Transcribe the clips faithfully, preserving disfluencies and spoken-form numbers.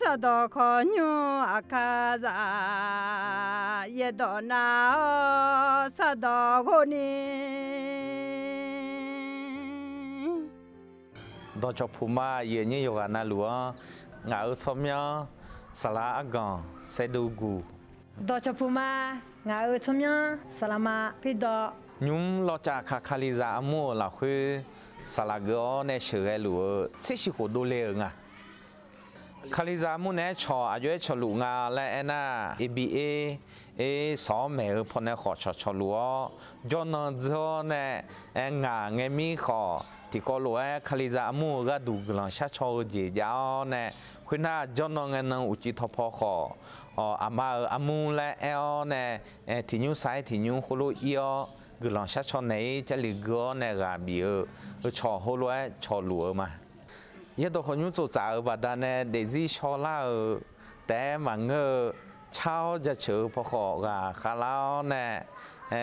Sardawq khawqnymr Aqkaqzaq yaerdawq nav-awr sardawq ghov ni. Dawqcawq puq ma, aqyuif aqnyir yawqghaq navluf-anr, ngaq-euq tsawrmyanr saqlaq arganq saevdov guq. Dawqcawq puq ma, ngaq-euq tsawrmyanr saqlaq ma pirdawq. Nymr lawcaf kaq Kalizaq armur-euq lafkhoer saqlaq geuf-awr nae sheuqghae luf-eu tser shif khof dovle-euq nga. Kalizaq armur naeq-aer cawq aqjox-aer cawqluf nga laer aernar, A B A sawq-awr maeq-eu pawnae khawf cawqcawq luf-awr, jawrnan dzeur-awr nae, aer ngaq ngae mir khawf tiqkawv lof-aer Kalizaq armur-euq gharduq guiqlanq sharcaw-eu jeq jav-awr nae, khoernar jawrnan ngae nan uqcif tawqpaw khawf, aqma-euq armur laer aer-awr nae, tiqnymr saq-aer tiqnymr khoerlof ir-awr guiqlanq sharcaw naeq-ir Jarlif gui-awr nae ghaq bif-eu, eu cawq heulof-aer cawqluf-eu ma. Yaerdawq khawqnymr tsoftsaf-euq baqdanae daefzir shawlar-euq taef-aer maqngeur-eu, car-awr jaceuq-eu paw khawf ghaq khavlar-awr nae,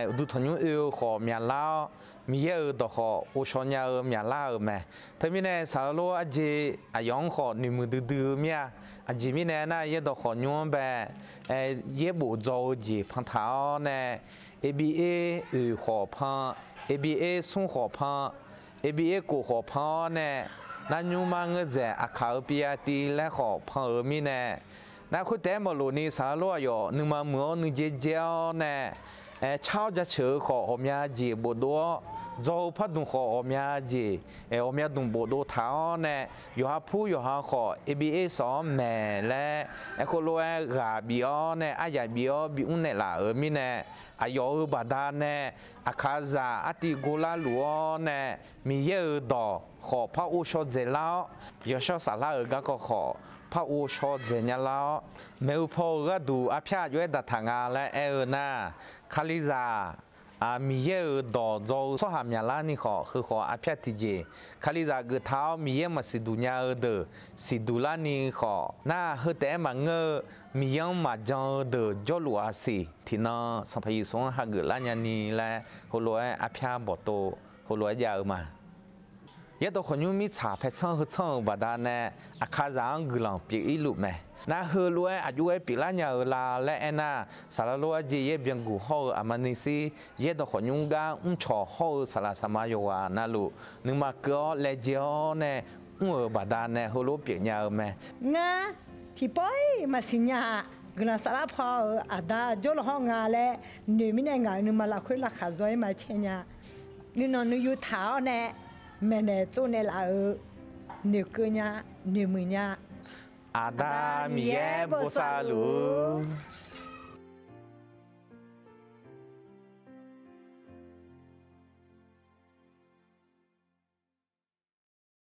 uqduq tanqnymr oe-eu khawf myaqlar-awr, Miqyaer-euq dawq khawf ghovshaw nya-eu myaqlar-euq mae. Teumirnae saqlaq lof arjeq aqyawf-anr khawf noeqmuiq duidui-eu mir-a. Aqjeq mirnae aernar, yaerdawq khawqnymr-anr bae yaerbof dzaw-eu jeq pantaq-awr nae, A B A oeq khawf pan, A B A smr khawf pan, A B A kof khawf pan-awr nae, narnymr mar ngeur dzaeq aqkaq-euq pyav tiv laer khawf pan-euq mirnae, nar khoertaef-aer maqlof ni saqlaq lof aqyawf nuima muiq-awr nuijae jae-awr nae, car-awr jaceuq-eu khawf ghawqmya jeq bofdov-awr, dzaw-eu pardmq khawf ghawqmya jeq, ghawqmya dmq bofdov taq-awr nae, yawqha pur yawqha khawf A B A sawq-anr maeq laer, aerkhof lof-aer ghaq bif-awr nae aryaq bif-awr bimr naeqlaf-euq mirnae, aqyawf-euq baqdanae Aqkaqzaq artiv govlar luf-awr nae, Miqyaer-euq dawq khawf par ghovshaw dzaeqlar-awr, yawshawr saflar-euq garkawv khawf par ghovshaw dzaeq nya lar-awr, maeq-eu paw-eu gharduq arpyar aqjox-aer daqtaq nga laer aer-eu nar, Kalizaq Miqyaer-euq dawq dzaw-eu tsawrhaq myaqlar ni khawf, heu khawf arpyar tiqjeq, Kalizaq geuftaq-awr Miqyaer maqsiqduq nya-eu deuq siqduq larni khawf nar, heu taef-aer maqngeur-eu Miqyaer-anr maqjan-eu deuq jawrluf-aq siq. Tiqnan Sanqpaq Yeqsur-anr hageuf lar nyani laer heulof-aer arpyar bawqtov heulof-aer jav-eu ma. Yaerdawq khawqnymr mirtsaq paertsanr heu tsanr-euq baqdanae, Aqkaqzaq-anr guiqlanq pyeuf-ir luf mae. Nar heulof-aer aqjox-aer pyeuflar nya-eu la laer aernar, saqlaq lof arjeq yaer byanguq hawr-eu aqmani shir, yaerdawq khawqnymr gar mrcawq hawr-eu saqlaq saqma yawqghaq navluf, nuima keuv-awr laejae-awr nae mr-euq baqdanae heulof pyeuf nya-eu mae. Ngar tiqpawf-iq maqsiq nya-aq, guiqlanq saflar paw-euq aqda jawrluf hawr nga laer noeq mirnae ngaq-euq nuima lafkhoer laqkhaq zaw-ir maqcae nya. Nuinanq nuiyu taq-awr nae maeqnaeq tsovnaeq laf-euq noeqkeuv nya, noeqmuiq nya. Aqda Miqyaer bosav luf-ur.